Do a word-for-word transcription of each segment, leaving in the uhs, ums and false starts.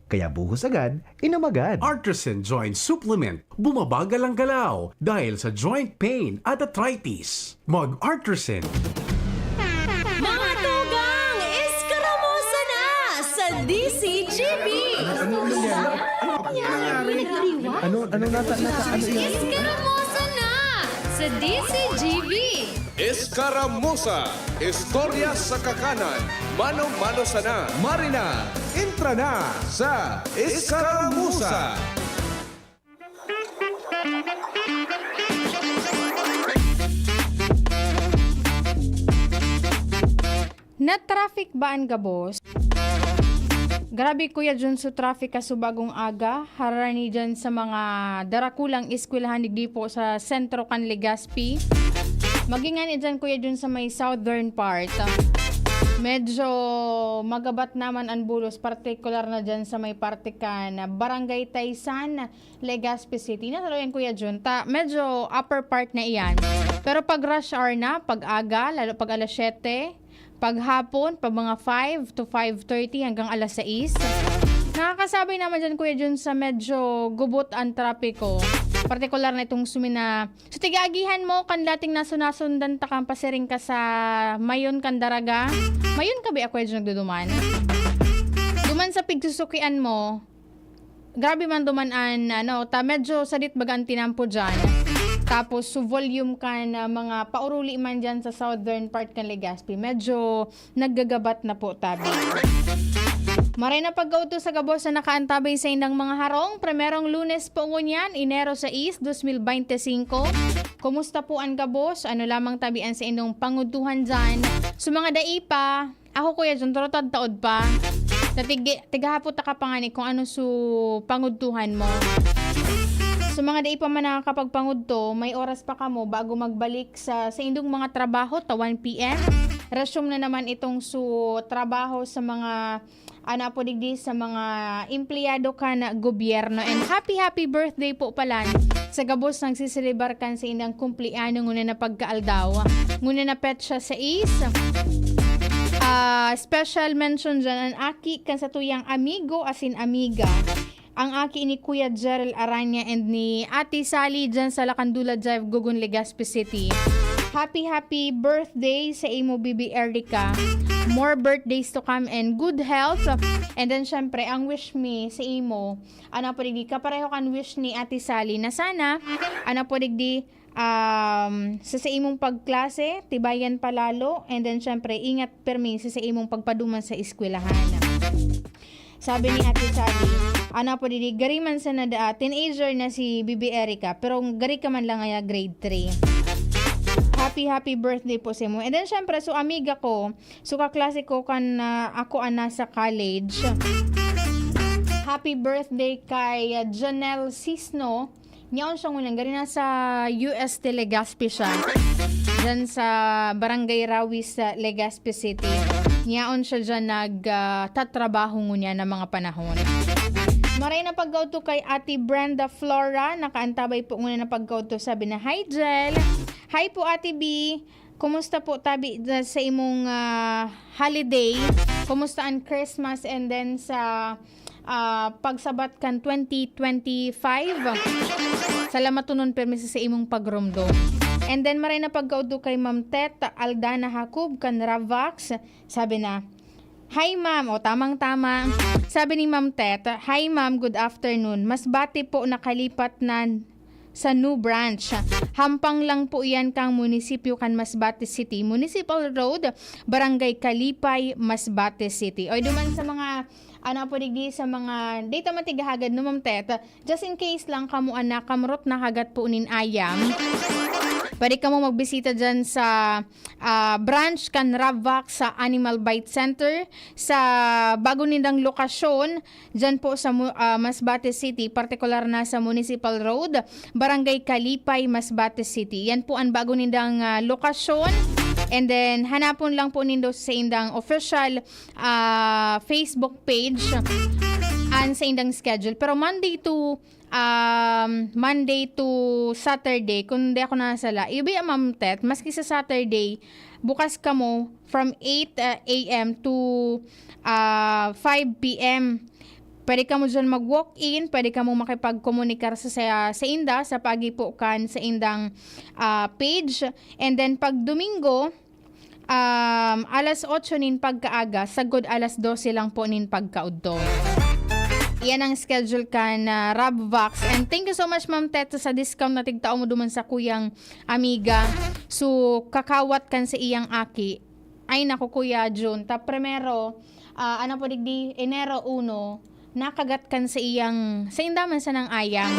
Kaya buhos agad, inom agad. Artisan Joint Supplement, bumabagal ang galaw dahil sa joint pain at arthritis. Mag-Artisan. Mga tugang, eskaramusa na sa D C G B! Ano nangyari? Ano nangyari? Ano nangyari? Ano, ano nata-, nata-, ano yan? Eskaramusa na sa D C G B! Eskaramusa, istorya sa kakanan, mano-mano sana. Marina, entra na sa Eskaramusa. Na-traffic ba an gabos? Grabe, Kuya Jun, so traffic kaso bagong aga, harani dyan sa mga darakulang eskwelahan digdi po sa sentro kan Legazpi. Maging ngani dyan, Kuya Jun, sa may southern part. Medyo magabat naman an bulos, partikular na dyan sa may parte kan Barangay Taysan, Legazpi City. Nasa yan, Kuya Jun, ta, medyo upper part na iyan. Pero pag rush hour na, pag aga, lalo pag alas siyete, pag hapon, pag mga five to five thirty hanggang alas sais, nakakasabay naman dyan, Kuya Jun, sa medyo gubot ang trapiko. Partikular na itong sumina. So, tiga-agihan mo, kan dating nasu-, nasundan ta kan pasiring ka sa Mayon kan Daraga. Mayon ka ba, Kuya Jun, nagduduman? Duman sa pigsusukian mo, grabe man duman an, ano, ta, medyo sadit baga an tinampo dyan. Tapos, so volume kan, ah, mga pauruli man dyan sa southern part kan Legazpi. Medyo naggagabat na po, tabi. Maray na pagkaudto sa gabos na nakaantabay sa indang mga harong. Primerong Lunes po ngunyan, Enero sais, dos mil bente singko. Kumusta po an gabos? Ano lamang tabi an sa indong pangudtuhan dyan? Sa mga dai pa, ako, Kuya Jun, turutad taod pa. Na tig-, tighahapot ta ka pa ngani kung ano su pangudtuhan mo. Sa mga dai pa man nakakapagpangudto, may oras pa kamo bago magbalik sa, sa indong mga trabaho ta one P M. Resume na naman itong su trabaho sa mga, ano po digdi, sa mga empleyado kan gobyerno. And happy, happy birthday po pala sa gabos nagsiselebar kan sa indang kumpleaños ngunyan na pagkaaldaw. Ngunyan na petsa sais. Ah, special mention dyan an aki kan satuyang amigo asin amiga. Ang aki ni Kuya Jerel Aranya and ni Ate Sally dyan sa Lacandula Drive, Gogon, Legazpi City. Happy, happy birthday sa imo, Bibi Erica. More birthdays to come and good health. And then, syempre, ang wish mi sa imo, ano po digdi, kapareho kan wish ni Ate Sally na sana, ano po digdi, um, sa, sa imong pagklase, tibayan pa lalo, and then, syempre, ingat permi sa, sa imong pagpaduman sa eskwelahan. Sabi ni Ate Sally, ano po digdi, gari man sana daa, teenager na si Bibi Erica, pero gari ka man lang ngaya grade three. Happy, happy birthday po sa imo. And then, syempre, so amiga ko, so kaklase ko kan, ah, ako an nasa college. Happy birthday kay, ah, Janelle Sisno. Yaon siya ngunyan, gari na sa U S T Legazpi siya. Diyan sa Barangay Rawis, sa Legazpi City. Yaon siya diyan nag, ah, tatrabaho ngunyan na mga panahon. Maray na pagkaudto kay Ate Brenda Flora, nakaantabay po ngunyan na pagkaudto. Sabi na, "Hi, Jel." "Hi po, Ate B. Kumusta po tabi na sa imong, ah, holiday? Kumusta an Christmas and then sa, ah, pagsabat kan twenty twenty-five? Salamatonon permi sa, sa imong pagromdom." And then, maray na pagkaudto kay Ma'am Tet Aldana Jacob kan Ravax. Sabi na, "Hi, ma'am." O, tamang-tama. Sabi ni Ma'am Tet, "Hi, ma'am. Good afternoon. Masbate po, nakalipat na sa new branch. Hampang lang po iyan kang munisipyo kan Masbate City, Municipal Road, Barangay Kalipay, Masbate City." Oy, duman sa mga, ano po digdi, sa mga, di ta man tiga Hagad, no, Ma'am Tet? Just in case lang kamo an nakamrot na hagat po nin ayam, pwede kamo magbisita dyan sa, ah, branch kan Ravax sa Animal Bite Center. Sa bago nindang lokasyon, dyan po sa mu-, ah, Masbate City, partikular na sa Municipal Road, Barangay Kalipay, Masbate City. Yan po ang bago nindang, ah, lokasyon. And then, hanapon lang po nindo sa indang official, ah, Facebook page ang sa indang schedule. Pero Monday to, um, Monday to Saturday, kung di ako nasala, ibi ang Ma'am Tet, maski sa Saturday, bukas kamo from eight, ah, A M to, ah, five P M. Pwede kamo diyan mag-walk-in, pwede kamo makipagkomunikar sa, sa, sa inda sa pagi po kan sa indang, ah, page. And then pag Domingo, um, alas otso nin pagkaaga, sagkod alas dose lang po nin pagkaudto. Iyan ang schedule kan, ah, Rabvax. And thank you so much, Ma'am Tet, sa discount na tigtao mo duman sa kuyang amiga. So, kakawat kan sa iyang aki. Ay, naku, Kuya Jun. Ta primero, ah, ano po digdi, Enero uno, nakagat kan sa iyang, sa indaman sa nang ayam.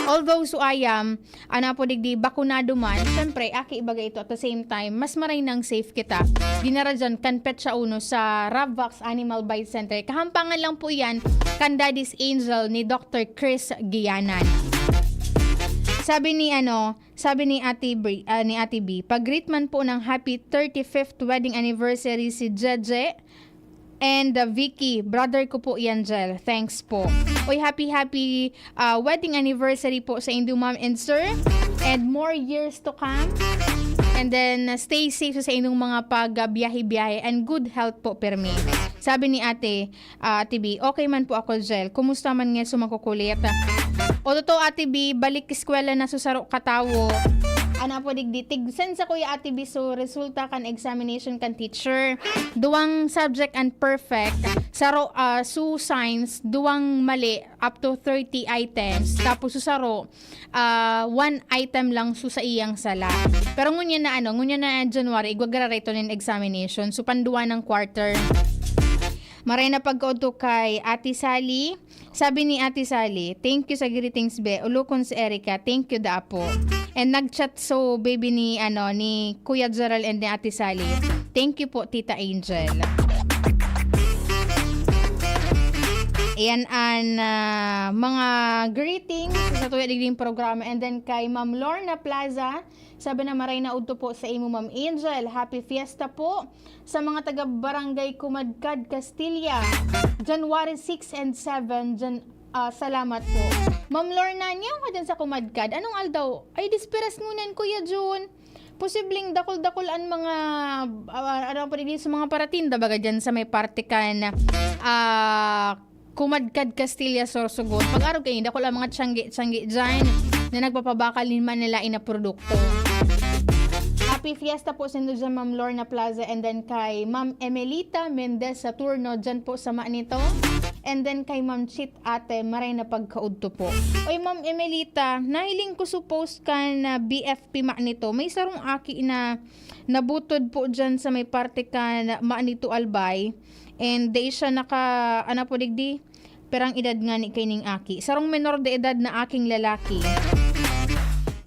Although so ayam, ano po digdi, bakunado man, syempre, aki baga ito at the same time, mas maray nang safe kita. Dinara dyan kan petsa uno sa Rabvax Animal Bite Center. Kahampangan lang po yan kan Daddy's Angel ni Doctor Chris Gianan. Sabi ni ano, sabi ni Ate Bri-, ah, ni Ate B, "Pag-greet man po ng happy thirty-fifth wedding anniversary si Jeje and, ah, Vicky, brother ko po yan, Jel. Thanks po." Uy, happy, happy, ah, wedding anniversary po sa indo, ma'am and sir. And more years to come. And then, ah, stay safe sa inyong mga pagbiyahe-biyahe and good health po, permi. Sabi ni Ate, ah, Ate B, "Okay man po ako, Jel. Kumusta man nga sumakukulit?" O totoo, Ate B, balik eskwela na susaro katawo. Ano po digdi, tig-send sa kuya, Ate B, so resulta kan examination kan teacher. Duwang subject ang perfect. Saro, ah, su science, duwang mali, up to thirty items. Tapos susaro, ah, one item lang su sa iyang sala. Pero ngunyan na ano, ngunyan na January, igwa giraray to nin examination. So, panduwa ng quarter. Maray na pagkaudto kay Ate Sally. Sabi ni Ate Sally, "Thank you sa greetings, be. Ulokon si Erica. Thank you, da apo." And nag-chat so baby ni, ano, ni Kuya Gerald and ni Ate Sally. Thank you po, Tita Angel. Ayan an, ah, mga greetings sa tuya digding programa. And then kay Ma'am Lorna Plaza, sabi na, "Maray na udto po sa imo, Ma'am Angel. Happy Fiesta po sa mga taga Barangay Kumadkad, Castilla. January six and seven, dyan, ah, salamat po." Ma'am Lorna, niyaw ka dyan sa Kumadkad. Anong aldaw? Ay, desperas ngunan, Kuya Jun. Posibleng dakul-dakul an mga, ah, ano pa digdi, sa mga paratinda, baga dyan sa may parte kan, ah, Kumadkad, Castilla, Sorsogon. Pag-arog kayo, dakul ang mga tiyanggi-tiyanggi dyan na nagpapabakal nin manlaen na produkto. Happy Fiesta po sa inyo dyan, Ma'am Lorna Plaza, and then kay Ma'am Emelita Mendez Saturno dyan po sa Manito. And then kay Ma'am Chit Ate, maray na pagkaudto po. Oy, Ma'am Emelita, nahiling ko su post kan, ah, B F P Manito. May sarong aki na nabutod po dyan sa may parte kan Manito, Albay. And dai siya naka, ano po digdi, perang edad ngani kaining aki. Sarong menor de edad na aking lalaki.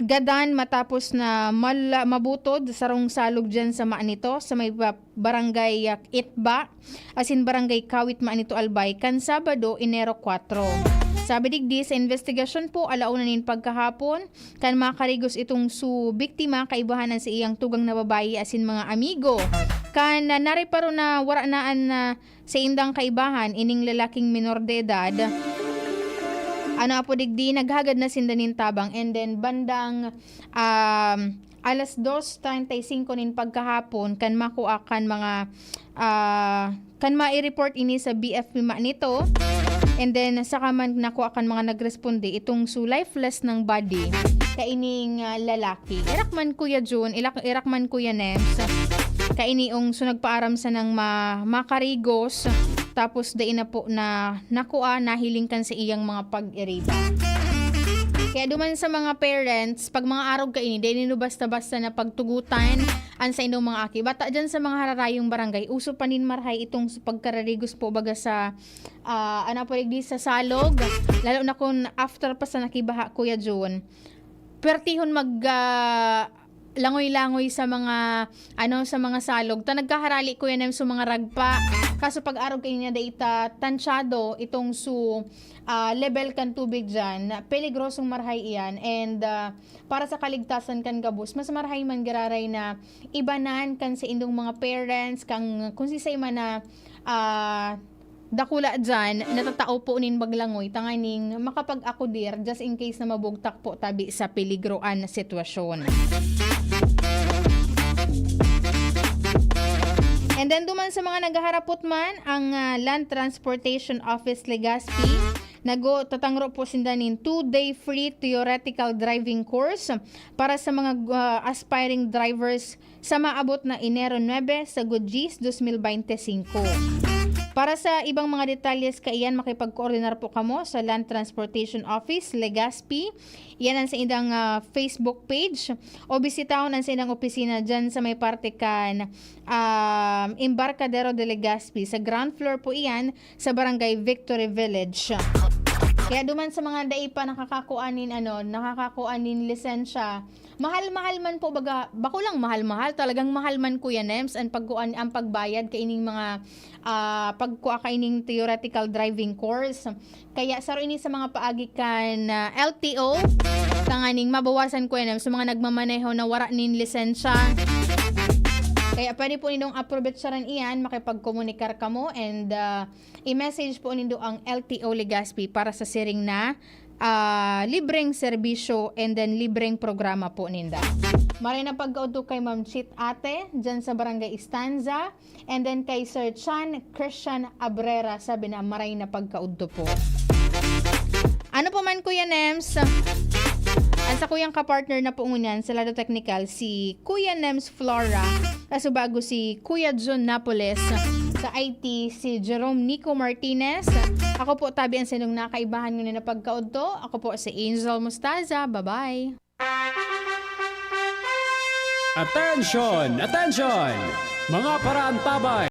Gadan matapos na mala-, mabutod sarong salog dyan sa Manito, sa may ba-, barangay, ah, Itba, asin barangay Kawit, Manito, Albay, kan Sabado, Enero kwatro. Sabi digdi, sa investigasyon po, ala una nin pagkahapon, kan makarigos itong su biktima, kaibahan an sa iyang tugang na babayi asin mga amigo. Kan, ah, nareparo na wara na an, ah, sa indang kaibahan, ining lalaking menor de edad. Ano apo digdi, naghagad na sinda nin tabang, and then bandang, um, alas dos treinta y cinco nin pagkahapon, kan makua kan mga, ah, kan mai-report ini sa B F P Manito, and then saka man nakua kan mga nagresponde itong su lifeless ng body kaining, ah, lalaki. Irak man, Kuya Jun, ilak-, irak man, Kuya Nems, kaini ung su nagpaaram sa nang ma-, makarigos, tapos dai na po na nakua, nahiling kan sa iyang mga pag-iriba. Kaya duman sa mga parents, pag mga arog kaini, dai nindo basta-basta na pagtugutan an saindong mga aki. Bata dyan sa mga hararayong barangay, uso pa nin marhay itong sa pagkararigos po baga sa, ah, ano po digdi, sa salog. Lalo na kung after pa sa nakibaha, Kuya Jun. Pertihon mag, ah, langoy-langoy sa mga, ano, sa mga salog. Ta nagkaharali, Kuya Nem, sa mga ragpa. Kaso pag arog kaini na dai ta tansyado itong su, ah, level kan tubig dyan, peligrosong marhay iyan. And, ah, para sa kaligtasan kan gabos, mas marhay man giraray na ibanan kan sa indong mga parents, kang kung sisay man na, ah, dakula dyan, natatao po nin maglangoy, tanganing makapag-akudir just in case na mabugtak po tabi sa peligroan na sitwasyon. And then duman sa mga naghaharapot man, ang, ah, Land Transportation Office Legazpi, nagtatangro po sinda nin two-day free theoretical driving course para sa mga, ah, aspiring drivers sa maabot na Enero nuebe sagkod dyes, dos mil bente singko. Para sa ibang mga detalles kaiyan, makipagkoordinar po kamo sa Land Transportation Office, Legazpi. Iyan ang saindang, ah, Facebook page o bisitahon ang saindang opisina dyan sa may parte kan, um, Embarcadero de Legazpi. Sa ground floor po iyan sa Barangay Victory Village. Kaya duman sa mga dai pa nakakakuha nin, ano, nakakakuha nin lisensya, mahal-mahal man po, baga, bako lang mahal-mahal, talagang mahal man, Kuya Nems, ang pagkuan, ang pagbayad kaining mga, ah, pagkuha kaining theoretical driving course. Kaya saro ini sa mga paagi kan, ah, L T O, tanganing mabawasan, Kuya Nems, sa mga nagmamaneho na wara nin lisensya. Kaya pwede po nindong aprobetsaran iyan, makipagkomunikar kamo and, ah, i-message po nindo ang L T O Legazpi para sa siring na, ah, libreng serbisyo and then libreng programa po ninda. Maray na pagkaudto kay Ma'am Chit Ate, dyan sa Barangay Estanza, and then kay Sir Chan Christian Abrera, sabi na maray na pagkaudto po. Ano po man, Kuya Nems? Ang sa kuyang kapartner na po ngunyan sa lado teknikal, si Kuya Nems Flora, kaso bago si Kuya John Napoles, sa I T, si Jerome Nico Martinez. Ako po, tabi ang sinong nakaibahan ngunyan na pagkaudto. Ako po si Angel Mostaza. Bye-bye. Attention! Attention! Mga paraantabay!